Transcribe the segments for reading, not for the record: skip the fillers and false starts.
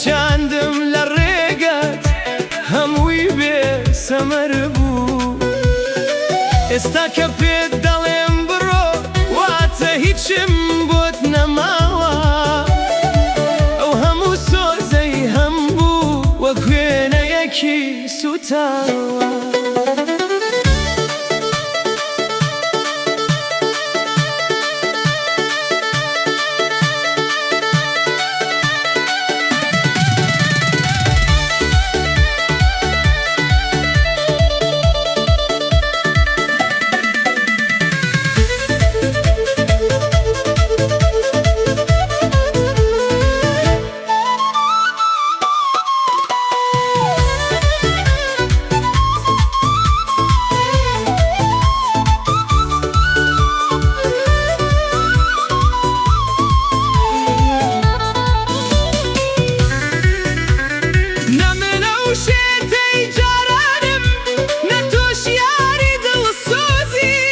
چاندم لە ڕێگەت هەمووی بێ سەمەر بوو. ئێستا کە پێت دەڵێم بڕۆ واتە هیچم بۆت نەماوە. ئەو هەموو سۆزەی هەمبوو وەک وێنەیەکی سووتاوە. نە من ئەو شێتەی جارانم، نە تۆش یاری دڵسۆزی.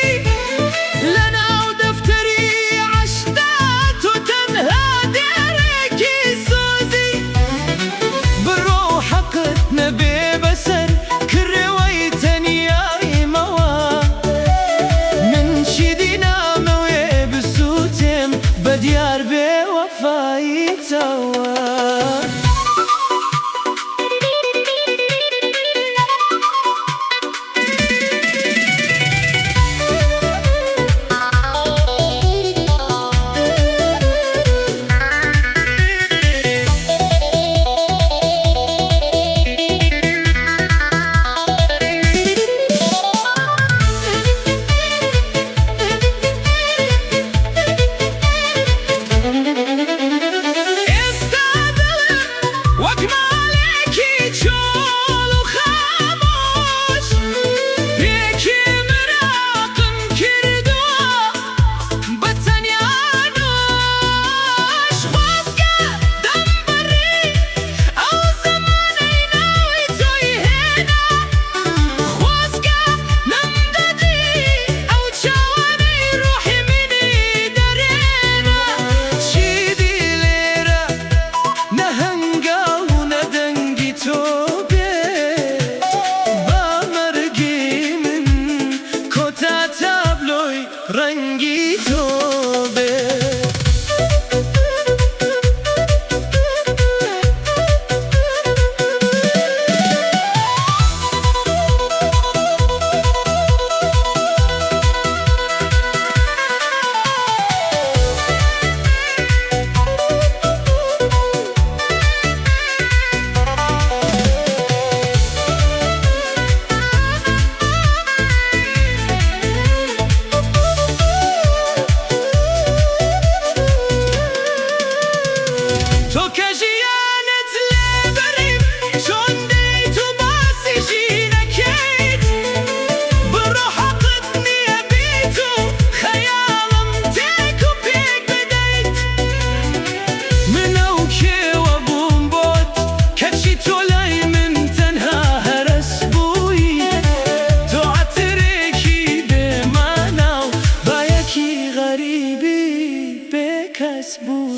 لەناو دەفتەری عەشقدا تۆ تەنها دێڕێکی سۆزی. بڕۆ و حەقت نەبێ بەسەر کڕێوەی تەنیاییمەوە. من چیدی نامەوێ بسووتێم بە دیار بێوەفاییتەوە. ئێستا دڵم وەک ماڵێکی چۆڵ و خامۆش بێ مراقم کردووە بە تەنیا نۆش. خۆزگە دەمبڕی ئەو زەمانەی ناوی تۆی هێنا. خۆزگە نەمدەدی ئەو چاوانەی ڕۆحی منی دەرێنا. چیدی لێرە نە هەنگاو و نە دەنگی تۆ بێ. با مەرگی من کۆتا تابلۆی ڕەنگی تۆ بێ. تۆ کە ژیانت لێ بڕیم چۆن دێیت و باسی ژینەکەیت؟ بڕۆ حەقت نییە بیت و خەیاڵم تێک و پێک بدەیت. من ئەو کێوە بووم بۆت، کەچی تۆ لای من تەنها هەرەس بوویت. تۆ عەترێکی بێ مانا و بایەکی غەریبی بێکەس بووی.